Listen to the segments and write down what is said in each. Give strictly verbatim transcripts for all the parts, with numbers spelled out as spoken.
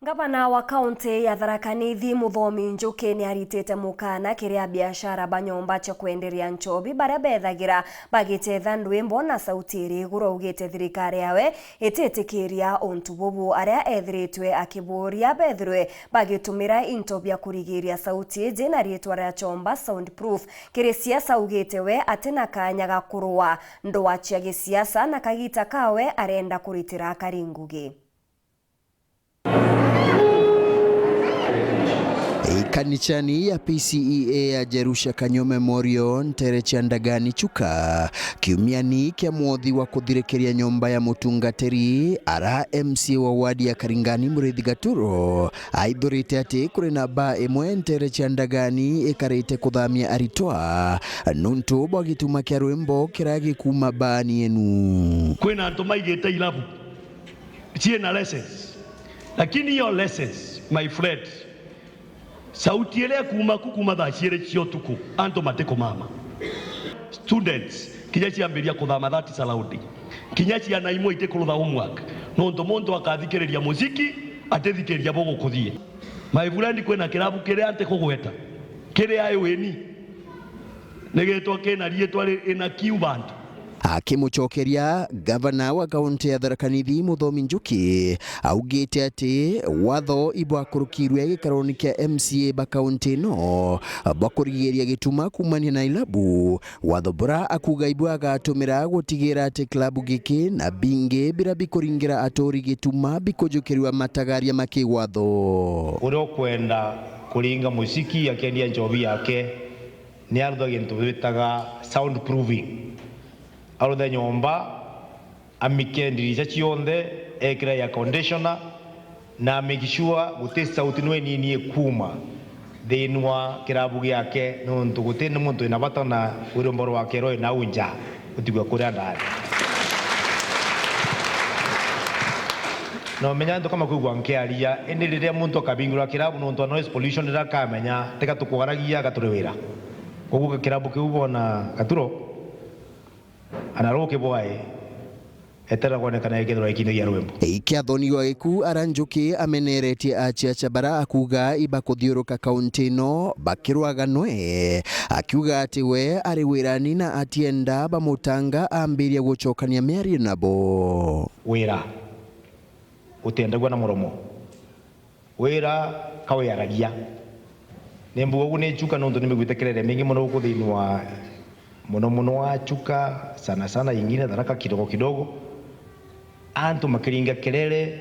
Gavana wa kaunti ya Tharaka Nithi, Muthomi Njuki, ni aritite mukana kiri abiashara ba nyomba cia kwenderia nchobi baria bethagira bagitetha ndwimbo na sauti iri iguru. Augite thirikari yawe ititikiria untu bubu, aria ethiritwe akiburia bethirwe bagitumira into bia kurigiria sauti iji na riitwa ria Chomba Soundproof. Kiri siasa, augite we atina kanya ga kurua ndwaa cia gisiasa, na kagita kawe arenda kuritira akari ngugi. Ikanichani ya P C E A ya Jerusha Kanyo Memorial, ntere cia Ndagani Chuka, kiumiani kia mwothi wa kuthirikiria nyomba ya mutungatiri, ara M C A wa wadi ya Karingani Muriithi Gaturo aithurite ati kuri na baa imwe ntere cia Ndagani ikarite kuthamia aritwa nuntu bwa gituma kia rwimbo kiria gikuuma baani enu. Kwina antu maigite irabu ciina license. Lakini hiyo license, my friend, sauti iria ikuuma ku kuuma thaa ciiri cia utuku, antu matikumama. Students, kinya ciambiria kuthama, that is allowed. Kinya ciana imwe itikurutha homework, nontu muntu akathikiriria muziki, atithikiriria bugukuthie. My friend, kwina kirabu kiria ntikugweta, kiri ae wini. Ni gitwa kina riitwa ri-, ina kiu bantu. Akimucokeria, gavana wa kaunti ya Tharaka Nithi, Muthomi Njuki, augite ati watho ibwakurukirwe gikaroni kia M C A ba kaunti ino bwa kurigiria gituma kuumania na ilabu, watho bura akuuga ibu agatumira gutigira ati klabu giki na bingi bira bikuringira aturi gituma bikujukirua matagaria ma kiwatho. Uria ukwenda kuringa muciki akiendia nchobi yake, ni arutha gintu bitaga sound proofing. Aruthe nyomba, amike ndirica cionthe, ekire air conditioner, na a make sure guti sauti nwe nini ikuuma thiini wa kirabu giake, nontu guti ni muntu wina bata na wiri mboro wake roi nau nja, utigwe kuria ndani. Na umenya antu kama kwigua nkiaria, indi riria muntu akabingurwa kirabu nontu wa noise pollution, riria akamenya, tiga tukwaragia, gaturi wira. Koguo kirabu kiu bona Gaturo, ana ruki bwae, etera kwonekana ikethirwa ikinyagia rwimbo. Ikiathoni gwa giku ara Njuki ameneretie aciaca bara akuuga ibakuthiuruka kaunti ino bakirwaga nwe, akiuga ati we ari wirani na atienda bamutanga ambiria gucokania miario nabo. Wira utiendagua na muromo. Wira ka wiaragia. Ni mbuga uguo ni Chuka nontu ni mbiguite kelele mingi mono guku thiini wa, mono mono wa Chuka, sana sana ingine Tharaka kidogo kidogo. Antu makiringa kelele,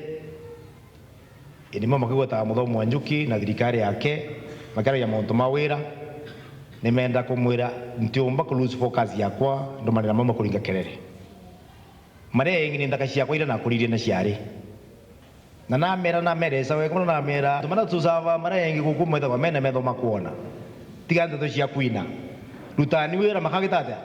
nimo makigwetaga Muthomi wa Njuki na thirikari yake, makiaragia mauntu ma wira. Nimenda kumwira ntiumba ku lose focus yakwa ndumanira mama kuringa kelele. Maria ingi ni nthaka ciakwa iria nakuririe na ciari. Na namera, nameresa wega mono, namera, antu maria tucava maria ingi guku methagwa mena metho makwona. Tiga ndeto cia kwina. Rutani wira makagita atia?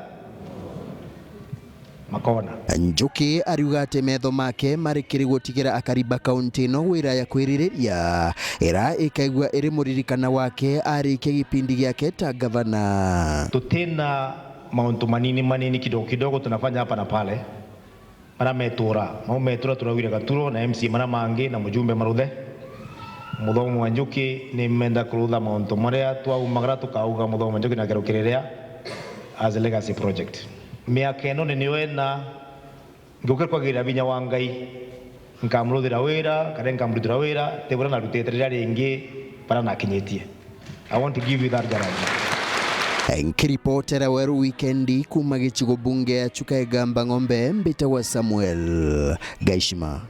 Makona. Njuki ariuga ati metho make mari kiri gutigira akari ba kaunti ino wira ya kwiririria, ira ikaigua iri muririkana wake arikia gipindi giake ta gavana. Tutina mauntu manini manini kidogo kidogo tunafanya hapa na pale. Maria metura, mau metura turaugire Gaturo na M C A maria mangi na mujumbe Maruthe. Muthomi wa Njuki, ni menda kurutha mauntu maria twaumagara tukauga Muthomi wa Njuki na kerukiria as a legacy project. Miaka ino ni niyo ena, ngiuke kwagirira vinya wa Ngai, nkamuruthira wira, kana nkamurutira wira, ti buria narutite riria ringi, bara nakinyitie. I want to give you that guarantee. Nkiripotera Weru Wikendi kuuma gicigo bunge ya Chuka Igamba Ng'ombe, mbitagwa Samuel Gaishima.